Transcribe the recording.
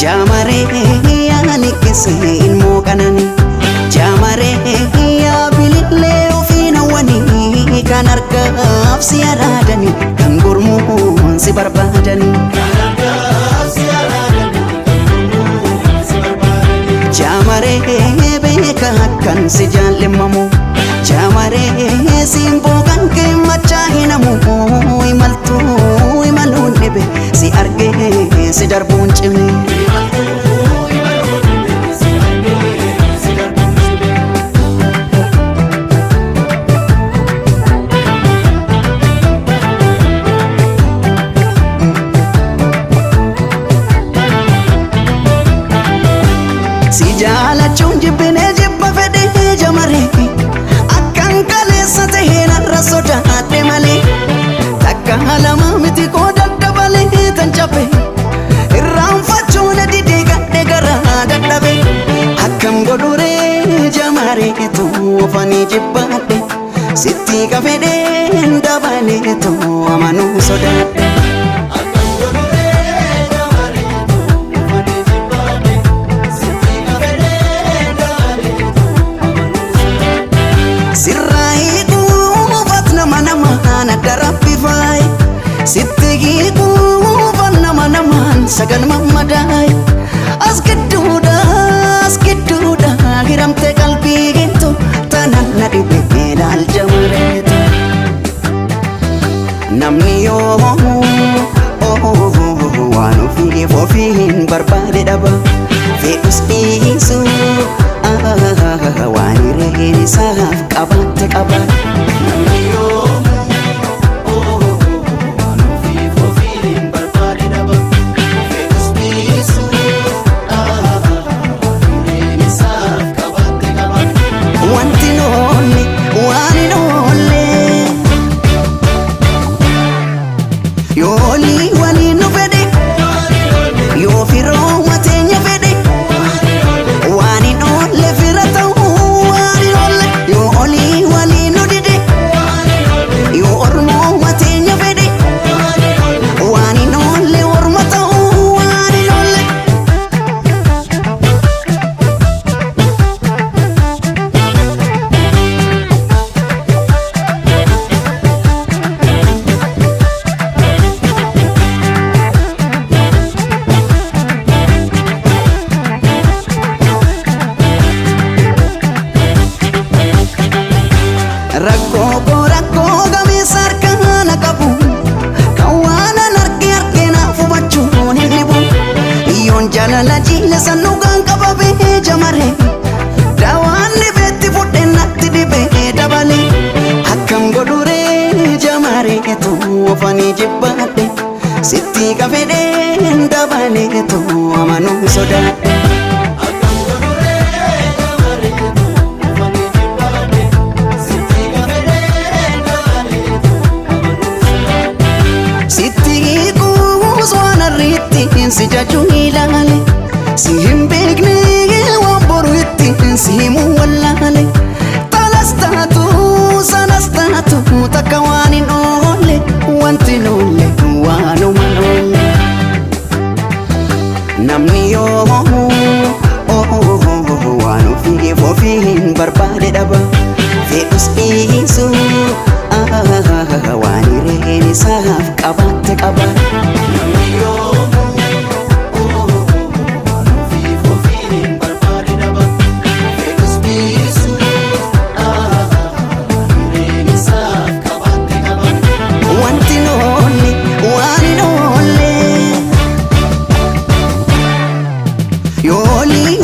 Jaamaree yaani qisee ilmoo qananii Jaamaree yaa bilillee ofiin hawwanii kan harkaaf si araadanii kan gurmuun si barbaadanii. Jaamaree beeka akkan si jaallemmamu Jaamaree simboo kan kee machaa hinamu imaltuu imaluun dhibe si argee si darbuun cime. Si jaalachuun jibbinee jibba fedhee jamaree akkan kaleessa tahee narra sodaadhe malee takka lama miti koo daddabalee tan cabe irraanfachuun didee gadhe garaa dadhabe akkam godhuree jamareetu ofanii jibbaadhe sitti qafedheen dabaleetu amanuu sodaadhe. Sirraa hiikuufat nama namaan adda rabbi faaye sitti hiikuufat nama namaan sagal mammadaaye as gidduudha as gidduudha hiramte qalbii geettu tanan na dhibe ilaal jamareetu. Namni yoo waan ofiif ofiin barbaade dhaba fedhus dhiisu waan hireen isaaf qabaatte qaba. Namni yoomuu waan ofiif ofiin barbaade dhaba fedhus dhiisu waan hireen isaaf qabaatte qaba. Wanti hin oolle waan hin oolle yoo olii waliin nu fedhe yoo firooma teenya fedhe waan hin oolle fira ta'uu waan hin oolle yoo olii waliin nu dide yoo ormooma teenya fedhe waan hin oolle orma ta'uu waan hin oolle. Rakkoo koo rakkoo gameessa harkaa na qabu kan waan an arge arge naaf hubachuun hin dhibu Iyyoon jaalala jiila san dhugaan qabamee jamare daawaan dhibeetti fudhe natti dhibee dabale akkam godhuree jamareetu ofanii jibbaadhe sitti qafedheen dabaleetu amanuu sodaadhe. Akkam godhuree jamareetu ofanii jibbaadhe sitti qafedheen dabaleetu amanuu sodaadhe. Sitti hiikuus waan arriitti si jajuu ilaale si hin beekne waan boru itti si himuu wallaale talas taatu sanas taatu takka waan hin oolle wanti hin oolle waanuma hin oolle. Namni yoo waan ofiif ofiin barbaade dhaba fedhus dhiisu waan hireen isaaf qabaatte qaba. Namni yoomuu waan ofiif ofiin barbaade dhaba fedhus dhiisu waan hireen isaaf qabaatte qaba. Wanti hin oolle waan hin oolle yoo olii